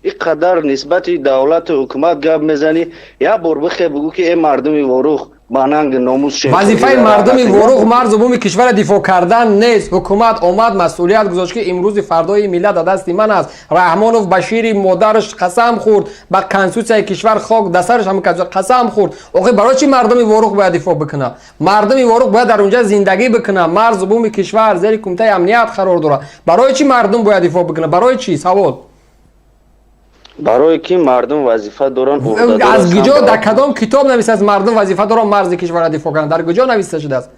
Ин қадар нисбати давлату ҳукумат гап мезанӣ, як бор бихе бигӯ, ки э мардуми Ворух ба нанги номус шем. Вазифаи мардуми Ворух марзу буми кишварро дифоъ кардан нест. Ҳукумат омад, масъулият гузошт, ки имрӯзи фардои миллат дар дасти ман аст. Раҳмонов ба шири модараш қасам хӯрд, ба конститутсияи кишвар, хок дар сараш, ҳама қасам хӯрд. Охир барои чӣ мардуми Ворух бояд дифоъ бикунад? Мардуми Ворух бояд дар унҷа зиндагӣ бикунад. Марзу буми кишвар зери кумитаи амният қарор дорад. Барои чӣ мардум бояд дифоъ бикунад? Барои чӣ? Савол. Барое ки мардум вазифа доранд. Аз куҷо, дар кадом китоб нависта аст, мардум вазифа доранд марзи кишварро дифоъ кунанд? Дар куҷо нависта шудааст?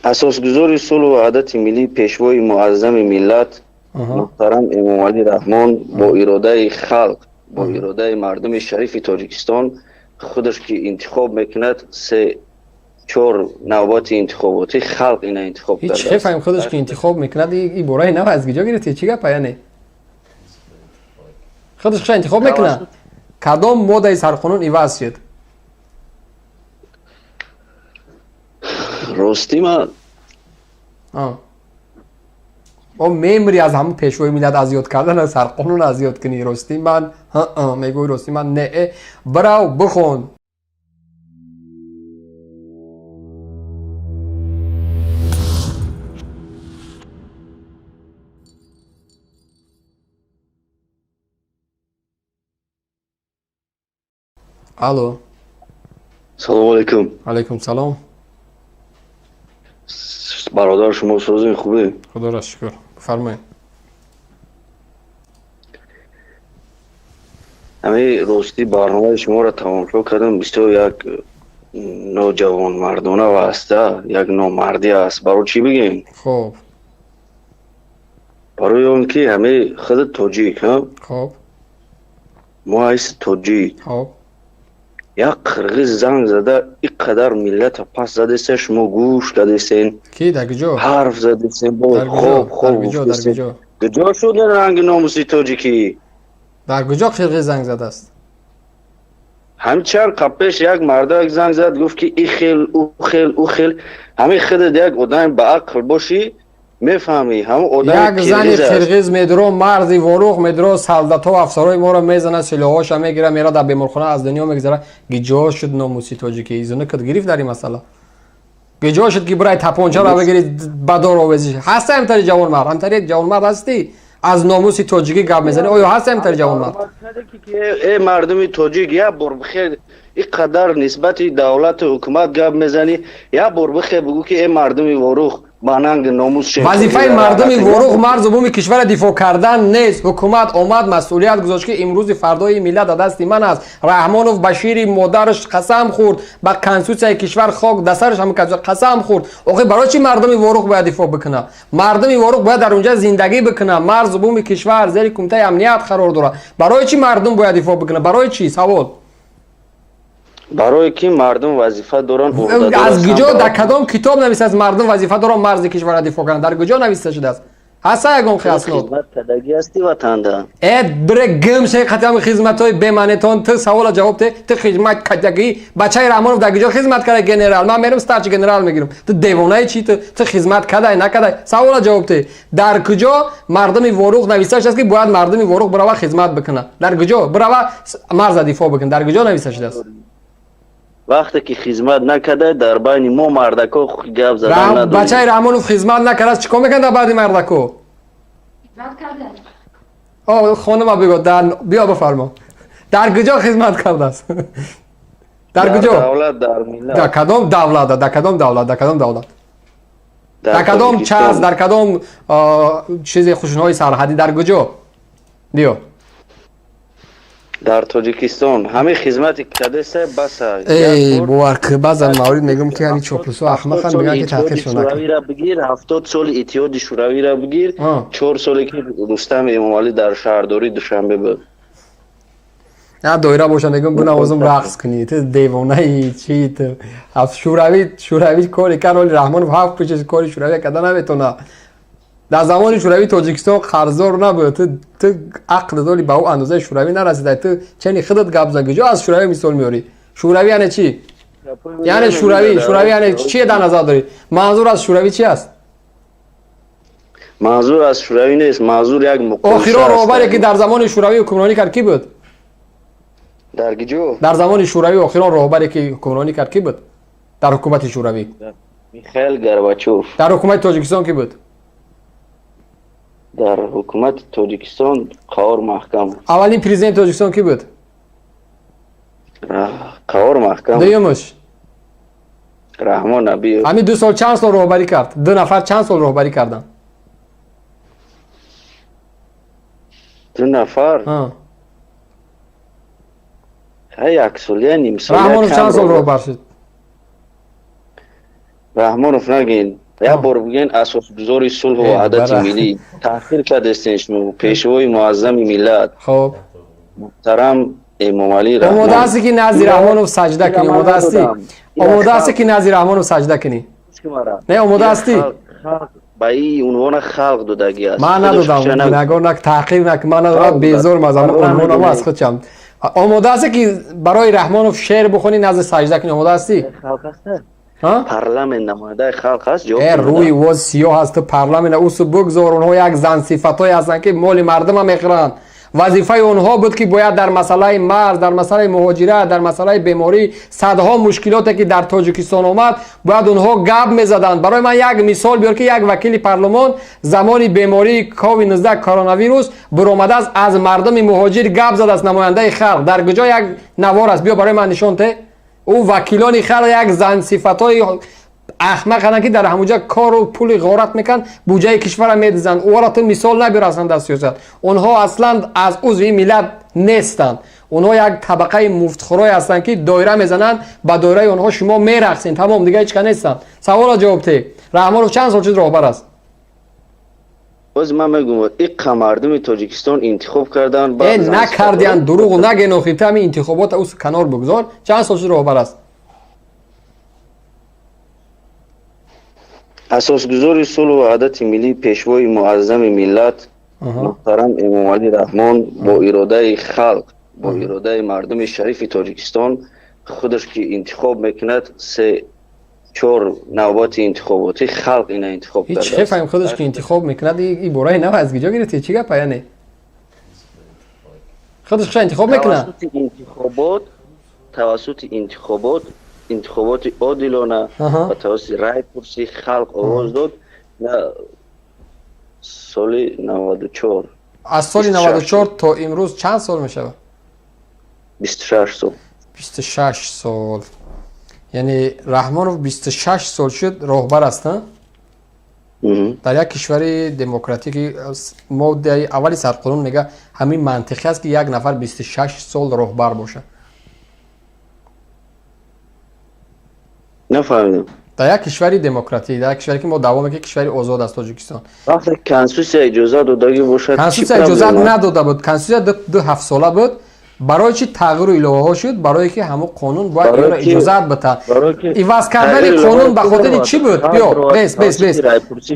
Асосгузори сулҳу ваҳдати миллӣ, пешвои муаззами миллат муҳтарам Эмомалӣ Раҳмон бо иродаи халқ, бо иродаи мардуми шарифи Тоҷикистон худаш ки интихоб мекунад, се чор навбати интихоботӣ халқ ина интихоб ҳеҷ хефаем. Худаш ки интихоб мекунад, и бораи нав аз куҷо гирифтӣ? Чӣ гапа? Яъне худаш хуша интихоб мекунад? Кадом моддаи сарқонун иваз шуд? Ростӣ ма О, мемри аз ҳамун пешвои миллат аз ёд кардан сарқонун аз ёд кунӣ. Ростӣ ман мегӯй, ростӣ ман не, бирав бихон. Алло. Салому алайкум. Алайкум салом. Бародар, шумо созин, хубе? Худоро шукр, бифармоед. Ҳамин ростӣ барномаи шуморо тамошо кардам, бисёр як ноҷавонмардона ва аста як номардӣ аст. Барои чӣ бигем? Хуб. Барои он ки ҳамин худи тоҷик. Хуб. Мо ҳайси тоҷик, хуб, як қирғиз занг зада ин қадар миллата пас задеста, шумо гӯш кардесен. Ки, дар куҷо? Ҳарф задесен. Хоб хоб, куҷо шуд ранги номуси тоҷикӣ? Дар куҷо қирғиз занг задааст? Ҳамин чанд қабл пеш як мардак занг зад, гуфт ки и хел, ӯ хел, ӯ хел. Ҳамин худат як одами ба ақл бошӣ, мефаҳмӣ, ҳамон одами Як зани қирғиз медро марзи Ворух, медро солдатҳо, афсарои моро мезанад, силоҳоша мегира, мера дар беморхона аз дунё мегузара. Гиҷо шуд номуси тоҷикӣ? Изунакат гирифт дар ин масъала? Гиҷо шуд ки бирай тапончаро бигири, ба дор овезӣ? Ҳаста ҳамтари ҷавонмард? Ҳамтари ҷавонмард ҳастӣ, аз номуси тоҷикӣ гап мезанӣ. Оё ҳаста ҳамтари ҷавонмард? Э мардуми тоҷик, як бор бихер, ин қадар нисбати давлату ҳукумат гап мезанӣ, як бор бихе бигӯ, ки э мардуми Ворух ба нанги номус шем. Вазифаи мардуми Ворух марзу буми кишварро дифоъ кардан нест. Ҳукумат омад, масъулият гузошт, ки имрӯзи фардои миллат дар дасти ман аст. Раҳмонов ба шири модараш қасам хӯрд, ба конститутсияи кишвар, хок дар сараш, ҳама қасам хӯрд. Охир барои чӣ мардуми Ворух бояд дифоъ бикунад? Мардуми Ворух бояд дар унҷа зиндагӣ бикунад. Марзу буми кишвар зери кумитаи амният қарор дорад. Барои чӣ мардум бояд дифоъ бикунад? Барои чӣ? Савол. Барое ки мардум вазифа доранд. Аз куҷо, дар кадом китоб нависта аст, мардум вазифа доранд марзи кишварро дифоъ кунанд? Дар куҷо нависта шудааст? Ҳаста ягон аснод? Хизмат кардагӣ ҳасти ватанда? Э, бире гим шей, қатъиам хизматҳои бемаънетон. Ту савола ҷавоб те. Ту хизмат кардагӣ? Бачаи Раҳмонов дар куҷо хизмат карда? Генерал, ман мерам, старший генерал мегирам. Ту девонаи чи? Ту хизмат кадай, накадай? Савола ҷавоб те. Дар куҷо мардуми Ворух нависта шудааст, ки бояд мардуми Ворух бирава хизмат бикунад? Дар куҷо бирава марза дифоъ бикунад? Дар куҷо нависта шудааст? Вақте ки хизмат накарда, дар байни мо мардако гап задан надорем. Бачаи Раҳмонов хизмат накардааст, чӣ кор мекунад дар баъди мардако? Хонума бигӯ, дар биё, бифармо, дар куҷо хизмат кардааст? Дар куҷо? Давлат, дар миллат. Дар кадом давлат? Дар кадом давлат? Дар кадом давлат? Дар кадом часть? Дар кадом чизи хушунҳои сарҳадӣ? Дар куҷо? Биё. Дар Тоҷикистон ҳамин хизмати кардеса, баса. Эй, бовар ки баъзан маврид мегӯм, ки ҳамин чоплусо ахмақан, мегӯянд ки таҳқиршон накун. Шӯравиро бигир, 70 соли Иттиҳоди Шӯравиро бигир, 4 соле ки Рустам Эмомалӣ дар шаҳрдории Душанбе буд. На доира боша, мегӯм, бинавозум, рақс кунӣ. Ту девонаи чи? Ту шӯравӣ, шӯравӣ кори кард, оли Раҳмонов ҳафт пуши кори шӯравӣ карда наметона. Дар замони шӯравӣ Тоҷикистон қарздор набуд. Ту ақл доли, ба ӯ андозаи шӯравӣ нарасида. Ту чени худат гап зан. Куҷо аз шӯравӣ мисол меорӣ? Шӯравӣ яъне чӣ? Яъне шӯравӣ, шӯравӣ яъне чие дар назар дорӣ? Манзур аз шӯравӣ чи аст? Манзур аз Шӯравӣ нест, манзур як муқоиса. Охирон роҳбаре ки дар замони Шӯравӣ ҳукмронӣ кард кӣ буд? Дар куҷо? Дар замони Шӯравӣ охирон роҳбаре ки ҳукмронӣ кард кӣ буд? Дар ҳукумати Шӯравӣ. Михаил Горбачёв. Дар ҳукумати Тоҷикистон кӣ буд? Дар ҳукумати Тоҷикистон Қаҳор Маҳкам. Аввалин президенти Тоҷикистон кӣ буд? Қаҳор Маҳкам. Дуюмаш? Раҳмон Набиев. Ҳамин 2 сол чанд сол роҳбарӣ кард? 2 нафар чанд сол роҳбарӣ карданд? 2 нафар? Як сол, я ним сол. Раҳмонов чанд сол роҳбар шуд? Раҳмонов нагин. Як бор бигӯен, асосгузори сулҳу ваҳдати миллӣ. Таҳқир кардестен шумо пешвои муаззами миллат. Хоб. Муҳтарам Эмомалӣ Раҳмон. Омода ҳастӣ ки назди Раҳмонов саҷда кунӣ? Омода ҳастӣ? Омода ҳастӣ ки назди Раҳмонов саҷда кунӣ? Не, омода ҳастӣ? Ба ин унвона халқ додагӣ аст. Ман надодам. Нагор нак, таҳқир нак, ман надодам, безорм аз унвонам аз худшам. Омода ҳастӣ ки барои Раҳмонов шеър бихонӣ, назди саҷда кунӣ? Омода ҳастӣ? Халқ аст? Парламент намояндаи халқ аст, ҷавоб Рӯи воз сиёҳ аст, ту парламент усу бигзор, онҳо як зансифатҳое ҳастанд ки моли мардума мехӯранд. Вазифаи онҳо буд ки бояд дар масъалаи марз, дар масъалаи муҳоҷират, дар масъалаи беморӣ, садҳо мушкилоте ки дар Тоҷикистон омад, бояд онҳо гап мезаданд. Барои ман як мисол биёр ки як вакили парлумон замони бемории ковид-19 коронавирус буромадааст, аз мардуми муҳоҷир гап задааст, намояндаи халқ. Дар куҷо як навор аст? Биё барои ман нишон те. Ӯ вакилони халқ як зансифатҳои ахмақ ҳастанд ки дар ҳамуҷа кору пули ғорат мекунанд, буҷаи кишварро медизанд. Ӯро ту мисол набиёр аслан дар сиёсат. Онҳо аслан аз узви миллат нестанд. Онҳо як табақаи муфтхӯрое ҳастанд ки доира мезананд, ба доираи онҳо шумо мерақсед. Тамом, дигар ҳеч ка нестанд. Саволро ҷавоб те. Раҳмонов чанд сол шуд роҳбар аст? Боз ман мегӯям, иққа мардуми Тоҷикистон интихоб карданд. Накардиянд, дурӯғ наген, охир ту ҳамин интихобота ус канор бигзор. Чанд сол шуд роҳбар аст? Асосгузори сулҳу ваҳдати миллӣ, пешвои муаззами миллат муҳтарам Эмомалӣ Раҳмон бо иродаи халқ, бо иродаи мардуми шарифи Тоҷикистон худаш ки интихоб мекунад, 3-4 навбати интихоботӣ халқ ина интихоб кардааст. Ҳеҷ фаҳм худаш ки интихоб мекунад, ин бораи нав аз куҷо гирифтӣ? Чӣ гапа яъне? Худаш хуша интихоб мекунад? Тавассути интихобот, интихоботи одилона ва тавассути райпурсӣ халқ овоз дод соли 94. Аз соли 94 то имрӯз чанд сол мешавад? 26 сол. 26 сол. Яъне Раҳмонов 26 сол шуд роҳбар аст, дар як кишвари демократӣ ки моддаи аввали сарқонун мега ҳамин мантиқӣ аст ки як нафар 26 сол роҳбар бошад. Нафаҳмидам. Дар як кишвари демократӣ, дар як кишваре ки мо даъво мекунем кишвари озод аст Тоҷикистон. Вақте конститутсия иҷозат додагӣ бошад, конститутсия иҷозат надода буд. Конститутсия 2 ҳафтсола буд. Барои чӣ тағйиру иловаҳо шуд? Барое ки ҳамон қонун бояд инро иҷозат битад. Иваз кардани қонун ба хотири чӣ буд? Биё, бес, бес, бес.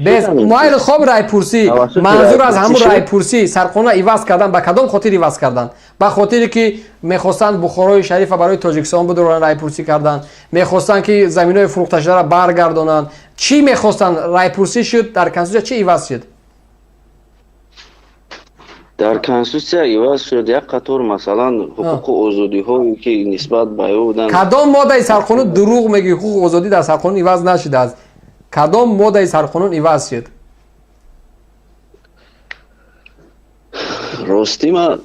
Бес, муайян хоб райпурсӣ. Манзур аз ҳамон райпурсӣ сарқонунро иваз кардан ба кадом хотир иваз кардан? Ба хотире ки мехостанд Бухорои Шарифа барои Тоҷикистон бидоранд, райпурсӣ карданд. Мехостанд ки заминҳои фурӯхташударо баргардонанд. Чӣ мехостанд? Райпурсӣ шуд, дар конститутсия чӣ иваз шуд? Дар конститутсия иваз шуд як қатор, масалан, ҳуқуқу озодиҳое ки нисбат ба ӯ буданд. Кадом моддаи сарқонун дурӯғ мегӯӣ? Ҳуқуқу озодӣ дар сарқонун иваз нашудааст. Кадом моддаи сарқонун иваз шуд? Ростӣ ман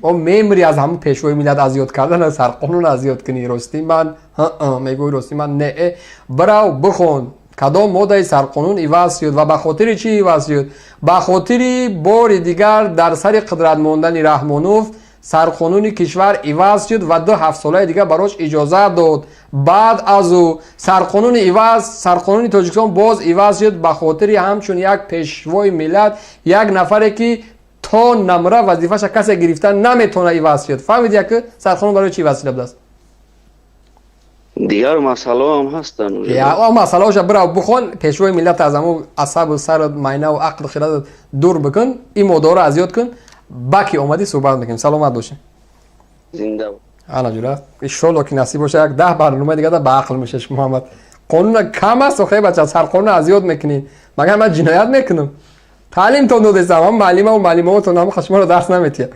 О мемри аз ҳамон пешвои миллат аз ёд кардан, аз сарқонун аз ёд кунӣ. Ростӣ ман мегӯй, ростӣ ман не. Бирав бихон. Кадом моддаи сарқонун иваз шуд ва ба хотири чӣ иваз шуд? Ба хотири бори дигар дар сари қудрат мондани Раҳмонов сарқонуни кишвар иваз шуд ва 2 ҳафтсолаи дигар барош иҷозат дод. Баъд аз ӯ сарқонуни иваз, сарқонуни Тоҷикистон боз иваз шуд ба хотири ҳамчун як пешвои миллат, як нафаре ки то намра вазифаша касе гирифта наметавона иваз шуд. Фаҳмидӣ як сарқонун барои чӣ иваз шуда будааст? Дигар масъалаҳо ҳам ҳастанд. Он масъалаҳоша бирав бихон, пешвои миллат аз ҳамон асабу сару майнаву ақлу хирадат дур бикун, ин моддаҳоро аз ёд кун, баки омадӣ суҳбат мекунем. Саломат бошӣ. Зинда. Ана ҷура. Иншолло ки насиб боша, як 10 барномаи дигар ба ақл мешаш Муҳаммад. Қонуна кам аст, охе бача, сарқонуна аз ёд мекунӣ. Магар ман ҷиноят мекунам? Таълимтон додесам, ҳам муаллимаву муаллимаотон ҳам шуморо дарс наметиҳад.